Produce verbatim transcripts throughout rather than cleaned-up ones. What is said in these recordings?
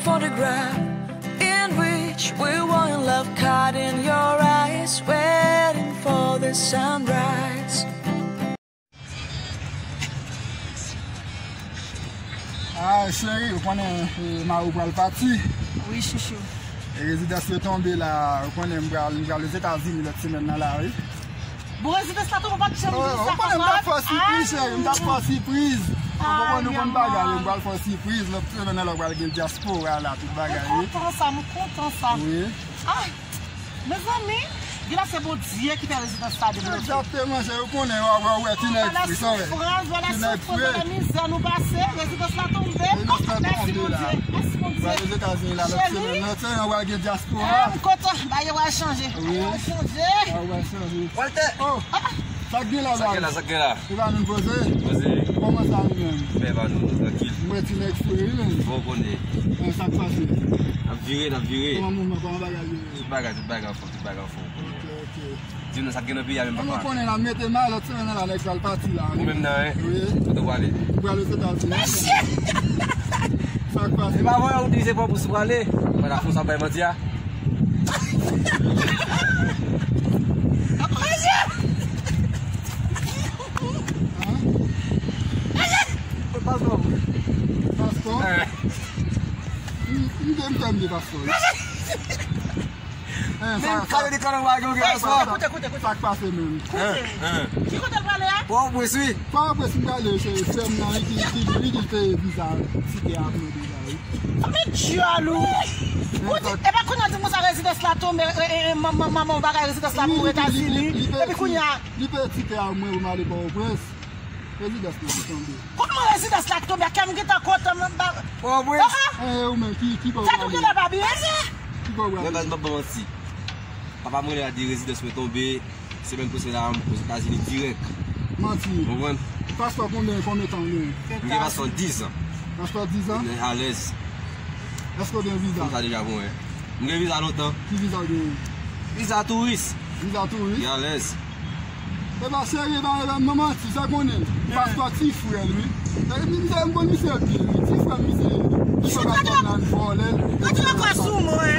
Photograph in which we were in love, caught in your eyes, waiting for the sunrise. Ah, cheri, ou konnen, eh, mari w pral pati. Wi, chouchou. E rezidans yo tonbe la, ou konnen m pral, m pral Ozetazini lòt semèn nan la, wi. Bon, rezidans la tonbe, ou pa t janm di Ou sa, konnen m t ap fè w sipriz, ah, cheri, m t ap fè w sipriz. Ou pa ah, konnen, ou konn bagay yo, m yaman. Pral fè w sipriz, lòt semèn nan la, ou pral gen dyaspora la, tout bagay, Mwen wi. Kontan sa, mwen kontan sa. Wi. Ah, mezanmi, gen la se Bondye ki fè rezidans sa debloke. Egzakteman, cheri, ou konnen, w a, w a, w a wè ti nèg Wala fri, sa, wè. Soufrans, wala Ti nèg soufrans, fri. Wala mizè nou pase, rezidans la tonbe. Rezidans la Mèsi tonbe la. Bondye, mèsi Ou pral Bondye. Ozetazini la, lòt Cheri. Semèn nan, se yon w a gen dyaspora. Ah, m kontan, bagay yo al chanje. Wi. Bagay yo al chanje. Ah, w a chanje. Walter! Oh, sa k gen la, Sa k gen la, baz? Sa k gen la? E pa nou poze? Poze. Kòman sa ye menm? Bè pa nou, nou trankil. Mwen ti nèg fre, wi, menm. Bon, konnen. Mwen sa k pase? N ap vire, n ap vire. Kòman mouvman, kòman bagay yo ye? Tout bagay, tout bagay anfòm, tout bagay anfòm. Ok, ok. Di nou sa k gen nan peyi a menm Mwen papa. Konnen la mete mal, lòt semèn nan la, nèg pral pati la. Ou menm nan, hein? Wi. Kote w prale? Ou pral Ozetazini. Sa k pase? E pa vre, ou di se pa pou sou prale. Mwen la fon sa bay manti a. Hein? Paspò? Paspò? Eh. M m te m te m de paspò. Hein, Menm kado de kado w a gen, w gen paspò. Koute, koute, koute. Sa k pase menm? Hein, hein. Ki kote l prale a? Pòtoprens, wi. Pòtoprens m prale, se frè m nan ki ki ki ki peye viza, tike a mwen deja, wi. Men djòl ou. Ou di, e pa kounye a di konsa rezidans la tonbe, e, e, e, manman, manman, bagay rezidans la pou Etazini. Epi kounye a. Li peye tike a mwen pou m ale Pòtoprens. Rezidans la ki tonbe. Kòman rezidans la tonbe? Kè m gentan kontan, mwen ba. Pòtoprens. Eh, ou menm, ki ki bò Sa tou gen la pa byen? Ki bò w Mwen baz m ap ban manti. Papa mwen la di rezidans mwen tonbe. Semèn pwosè la, m Ozetazini dirèk. Manti. Ou konprann? Paspò konbyen, konbyen tan ou gen? M gen paspò diz an. Paspò diz an? Mwen alèz. Èske w gen viza? Konn sa deja bon, hein. M gen viza lontan. Ki viza w genyen? Viza touris. Viza touris? M alèz. E pa serye, e pa, e pa, m manti, sa konnen. Paspò ti frè l, wi. E, m, m, m konn misye byen, wi. Ti frè misye. Ti frè pa konn nan vòlè. Mwen di ankò sou mwen.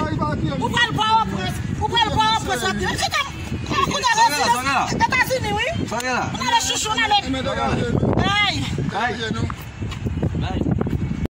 Ou pral Pòtoprens, ou pral Pòtoprens, wap di, men se ta, ou kounye a rezidans Etazini, wi. Sa gen la? N ale chouchou, n ale. Men degaje nou. Ay. Degaje nou.